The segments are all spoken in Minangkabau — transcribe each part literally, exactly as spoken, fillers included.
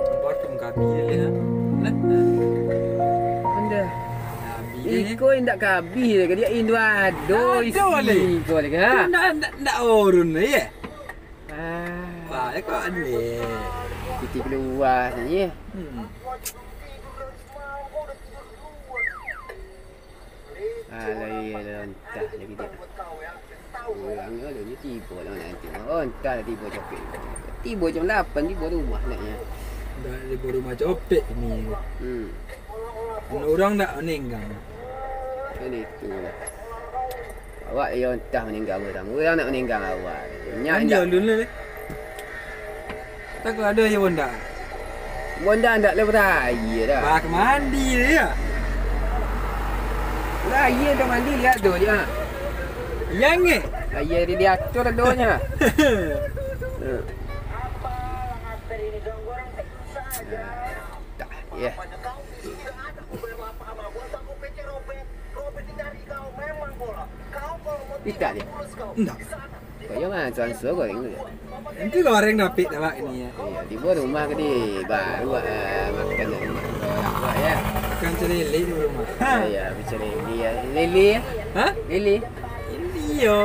Nampak tu kabi dia, ha? Nah. Anda. Kabi dia. Iko indak kabi dia, dia indu ado isi iko lagi, ha? Ndak, ndak, ndak urun lagi, ya? Ah. Wah, iko aneh. Titi keluar saja. Hmm. Alai, alai, ontah lagi dia. Urang ni alun tibo lah nanti. Ontah lah tibo capek. Tibo jam lapan, tibo rumah naknyo. Dah tibo rumah capek ni. Hmm. Urang ndak maninggang. Kan itu lah. Awak iyo ontah maninggang urang. Urang ndak maninggang awak. Nyak mandi ndak. Alun lah, leh. Takut ado aia bonda. Bonda ndak lah baraia dah. Bah, ka mandi dia. Baraia ka mandi, lihat tu je, ha. Yang, eh? Aia di diatur adonyo. Hmm. Nah, tak, ya. Tidak dia. Ndak. Kau jangan suan-suan goreng tu. Nanti goreng dapik awak ni ya. Iya, di bawah rumah ke di baru, eh, makan di rumah. Awak ya. Makan celele di rumah. Ha. Iya, celele ya. Lele ya? Ha? Lele. Iyo.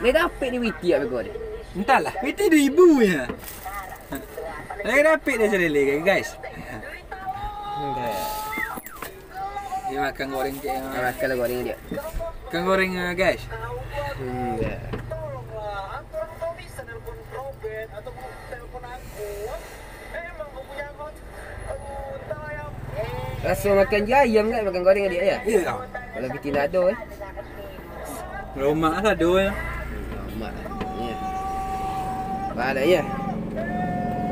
Ni dapik di witi apa kau ni? Entahlah, witi dua ribu ya. Lagi dapik dia celele, guys. Dia makan goreng cek. Makan lah goreng dia. Makan goreng, eh, guys. Hmm, ya. Raso makan je ayam kan, makan goreng dia ya? Iya. Kalau kita ndak ada, eh. Lomak lah tu ya. Lomak. Ya. Balik ya.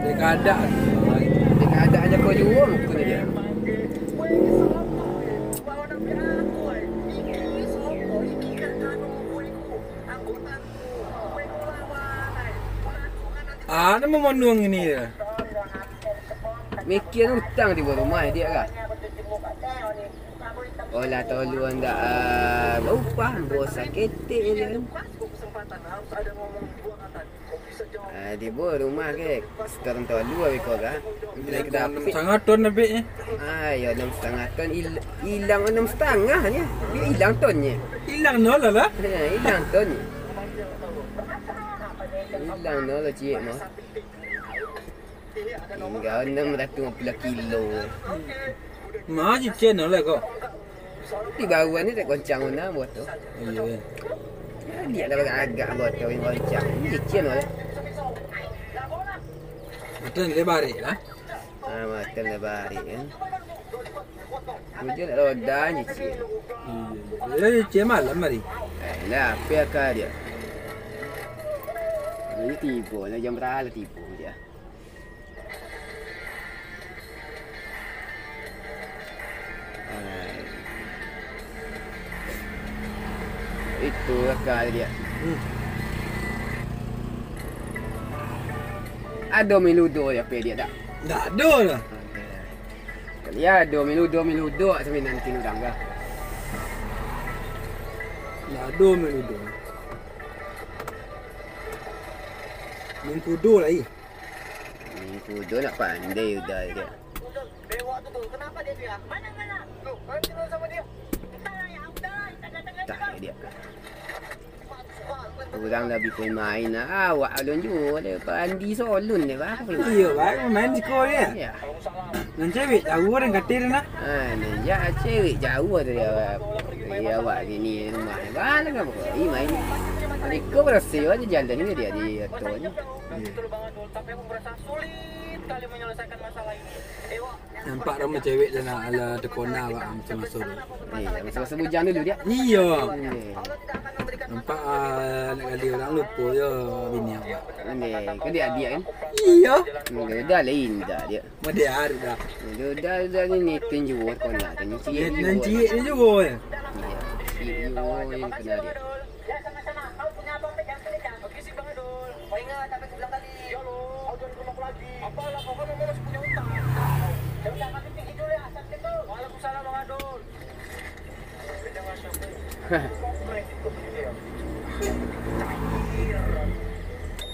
Dia kadak. Dia kadak aja kau jual muka dia. Ah, nama monong ini ya? Mikir utang di rumah dia lah. Olah tolu ndak, ah, baupah, bosa ketek je. Ah, di bawah rumah ke, sekarang tolu abih ko ka. Naik enam dapik. Setengah ton dapik ni. Ah, ya, enam setengah ton, il-, ilang enam setengah ni. Dia ilang ton ni. Ilang nol lah, lah. Ya, ilang ton ni. Ilang nol lah, cik mah. Tinggal enam ratus lima puluh kilo. Mah cicen lah kok. Di bawah ni tak goncang mana buat tu. Iya. Ya, dia lah agak buat tu yang goncang. Ini cicen lah. Betul dia barik lah. Ah, makan lah barik kan. Hujan nak roda ni cicen. Iya. Dia cicen malam hari. Eh, lah, apa akal dia? Ini tiba, lah jam berapa tiba dia? Itu akal dia. Hmm. Ado miludo ya pe dia tak? Ndak ado lah. Kali ado miludo, miludo sebenarnya urang kah? Ndak ado miludo. Mingkudo lai. Mingkudo nak pandai udah dia. Tah dia. Urang labiah pemain lah. Awak alun juo lah. Pandi solun dia, bah. Iyo, bah. Main siko dia. Ya. Nan cewek jauah dan katil nah. Ha, nan ja-, cewek jauah dari awak. Dari awak sini rumah. Bah, lah kan. Ih, main. Iko berasai aja jalan ni dia di atas ni. Iya. Nampak rama cewek tu nak ala tekona awak macam maso tu. Ni, maso-maso bujang dulu dia. Iyo. Ni. Nampak, ah, nak kali urang lupo yo bini awak. Ni, kan dia adiak kan? Iyo. Ni, dah lain dah dia. Model dah. Ni, dah, dah ni, ni tinju kau nak. Ni ciek ni. Ni ciek ni juga ya. Iya. Ciek ni, oh, yang kena dia.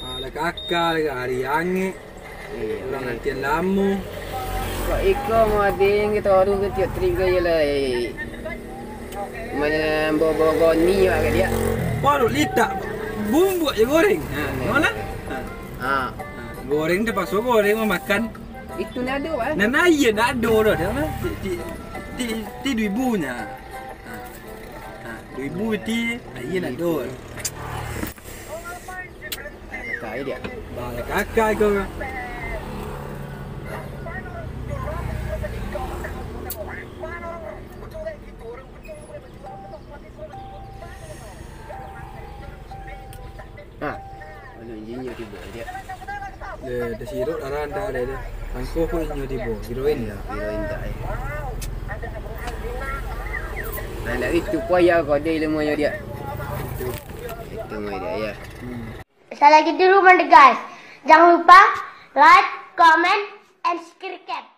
Alah kakak, hari angek. Eh, urang latihan lamo. Kok iko model kita baru ke tiap trip ke je lah, eh. Mana bobo goni awak ke dia? Baru litak bumbu je goreng. Ha, mana? Ha. Ha. Ha, goreng terpaksa goreng mau makan. Itu nak ada, eh? Nan aia nak ada dah, dah, dah. Ti, ti, ti, ti dua ribu nya. Ha. Ha, dua ribu ti aia nak ada. Kakak dia. Bah, kakak kau. Ha. Anu, inyo tibo dia. Ya, ada sirup arah anda ada dia. Angko pun inyo tibo. Heroin ya. Heroin tak eh. Nah, dari tu pun ya kau dia ilmu dia. Itu. Itu mai dia ya. Hmm. Selagi dulu mande guys. Jangan lupa like, comment, M Skirkat.